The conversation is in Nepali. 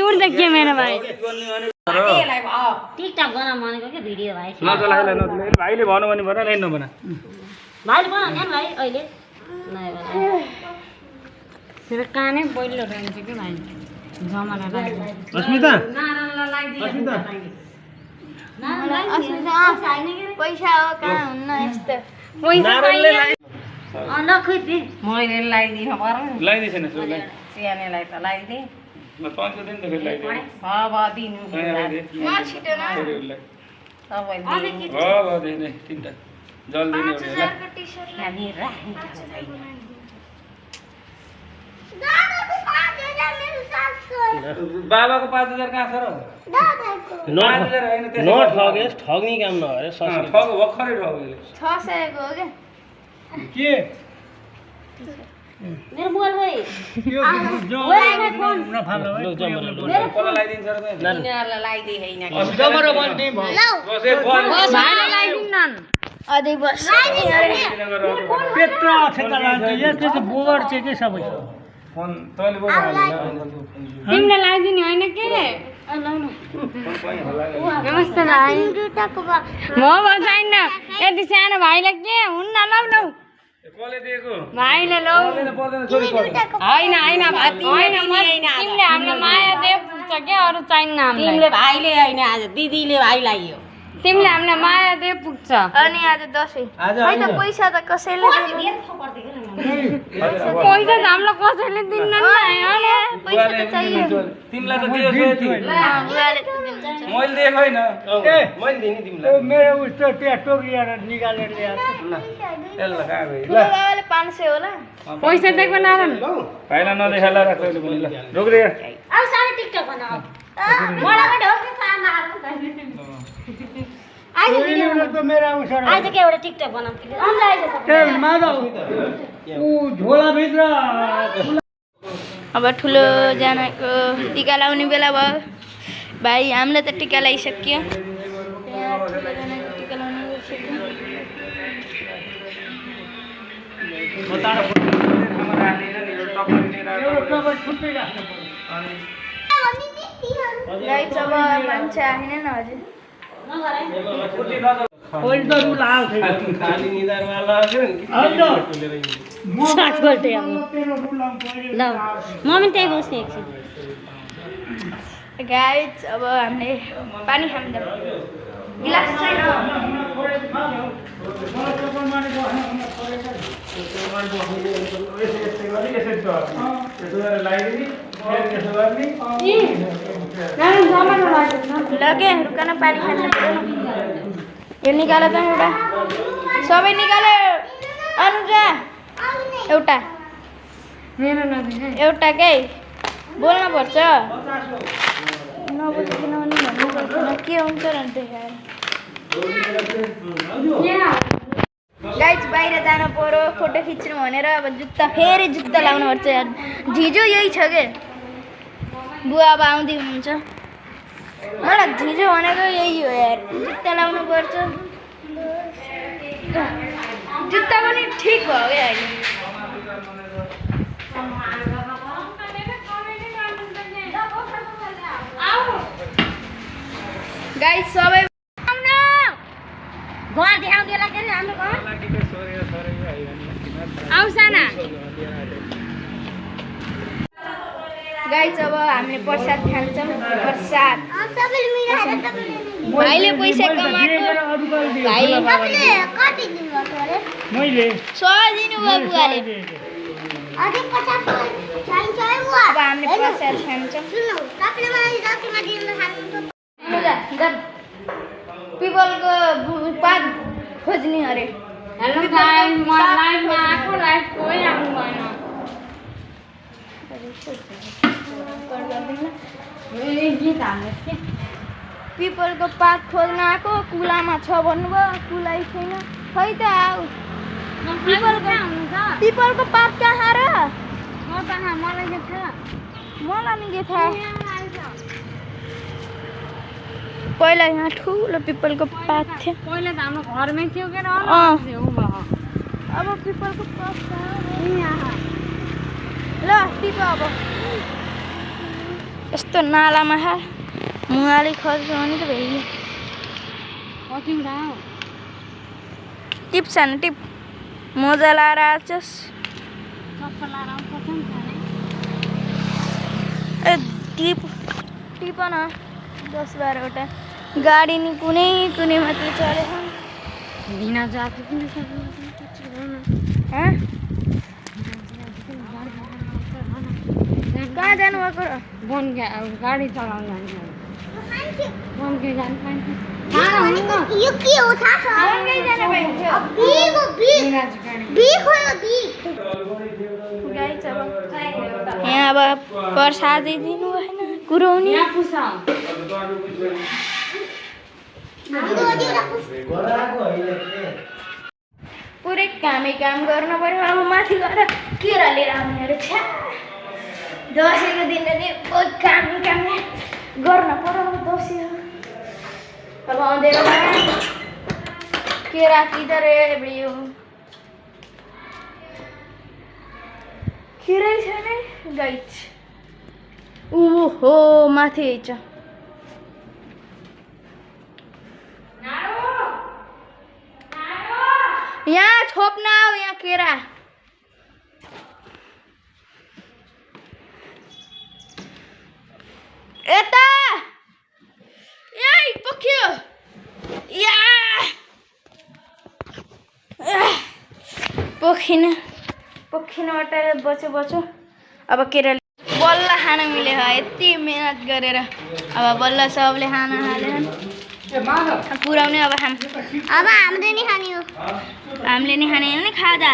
उड्दै के मेरो भाइ टिकटक बनाउन भनेको के भिडियो भाइ भाइले भन्नु भने भन नै नभन भाइले बनाउन नि भाइ अहिले नयाँ बना मेरो कानै बलियो रहन्छ के भाइ जमाना अस्मिता अस्मिता पैसा हो कहाँ हुन्न यस्तो पैसा मैले लगाइदिनु पर्यो लगाइदिएछ नि सानोलाई त लगाइदिएँ म 500 दिन त फेरि लगाइदिएँ अब दिनु दिने तीनटा जल्दी नै बाबाको 5000 कहाँ छ र नोट ठगेस ठग्ने काम नगरे ठग भर्खरै ठग 600 को हो के मेरो मोबाइल खोइ मेरो पल्ला लगाइदिन्छ र यिनीहरूलाई लगाइदिए होइन जमरो बन्ने भाइले लगाइदिनु न अझै बस पेट्रा ठेका लान्छ यहाँ त्यो चाहिँ बोर्ड चाहिँ के सबै फोन तैले बोल्नु तिमीले लगाइदिने होइन के नमस्ते भाइ म बजाइन यति सानो भाइलाई के हुन्न लौ लौ कसले दिएको भाइले लौ होइन होइन तिमीले हामीलाई माया दे पुग्छ के अरू चाहिन्न हामीलाई तिमीले भाइले होइन आज दिदीले भाइलाई हो तिमीले हामीलाई माया दे पुग्छ अनि आज दसैँ खै त पैसा त कसैले दिन्न पैसा त हामीलाई कसैले दिन्न नि पैसा त चाहियो तिमीलाई त दियो सोति बुवाले त दिन्छ मैले दिएको होइन ए मैले दिने तिमीलाई मेरो उस्तो त्यहाँ टोकिएर निकालेर ल्याएर एल्ला कहाँ गयो ठुलो बाबाले 500 होला पैसा दिएको नारायण भाइलाई नदेखाला र तैले पनि ल रोक रे अब सानो टिकटक बनाऊ मलाई पनि हो कि सानो आज के एउटा टिकटक बनाऊ ए माधव ऊ झोला भित्र अब ठुलो जनाको टिका लाउने बेला भयो भाइ हामीले त टिका लगाइसक्यो त्यहाँ ठुलो जनाको टिका लाउनु सक्यो गाइस अब मान्छे आएन न हजुर मम्मी त्यही बस्ने एकछिन गाइस अब हामीले पानी खान्छ गिलास छैन लगे रुकन पानी खानु पर्यो यो निकाल त एउटा सबै निकाले अनुजा एउटा मेरो नदिनु एउटा के बोल्न पर्छ नबोलिकन पनि भन्नु पर्दैन के हुन्छ र देखाएर गाइस बाहिर जानु पर्यो फोटो खिच्नु भनेर अब जुत्ता फेरि जुत्ता लाउनु पर्छ यार झिजो यही छ के बुवा अब आउँदै हुनुहुन्छ मलाई झिजो भनेको यही हो यार जुत्ता लाउनु पर्छ जुत्ता पनि ठिक भयो क्या अहिले गाइस सबै घर देखाउँदै के हाम्रो घर आउँछ न गाइस अब हामीले प्रसाद खान्छौँ प्रसाद भाइले पैसा कमाएको भाइ मैले 100 दिनुभयो बुवाले अब हामीले प्रसाद खान्छौँ पिपलको पात खोज्ने अरे हेलो गाइस म लाइभमा आको लाइभ कोही आउनु भएन गीत हाल्नुहोस् के पिपलको पात खोज्न आएको कुलामा छ भन्नुभयो कुलै छैन खै त आऊ पिपलको पात कहाँ र मलाई के थाहा मलाई नि के थाहा पहिला यहाँ ठुलो पिपलको पात थियो पहिला त हाम्रो घरमै थियो के अँ। अब अब पिपलको पात छ ल टिप अब यस्तो नालामा मुहाली खर्च भने त भइगयो कतिवटा हो टिप सानो टिप मोजा लाएर आछस् चप्पल लाएर आउँछ नि खाने ए टिप टिप न 10-12वटा गाडी नि कुनै कुनै मात्रै चढेको दिन जाति पनि हँ कहाँ जानुभएको र बनके गाडी चलाउनु जान्छ बनके जानु पाइन्छ यो के हो थाहा छ बनकै जान पाइन्छ यहाँ अब प्रसादै दिनु भएन कुराउनी पुरै कामै काम गर्नु पर्यो अब माथि गएर केरा लिएर आउनेहरू छ्या दसैँको दिन बहुत काम गर्न पर्यो अब दसैँ अब आउँदैन केरा किधर बियो केरै छैन गाइड ओहो माथि छ यहाँ छोप्न आऊ यहाँ केरा यता यही पोख्यो या पोखिनबाट बच्यो अब केरा बल्ल खान मिल्यो यति मेहनत गरेर अब बल्ल सबले खान हाल्यो पुऱ्याउने अब हामीले नि खाने हो हामीले नि खाने होइन नि खाँदा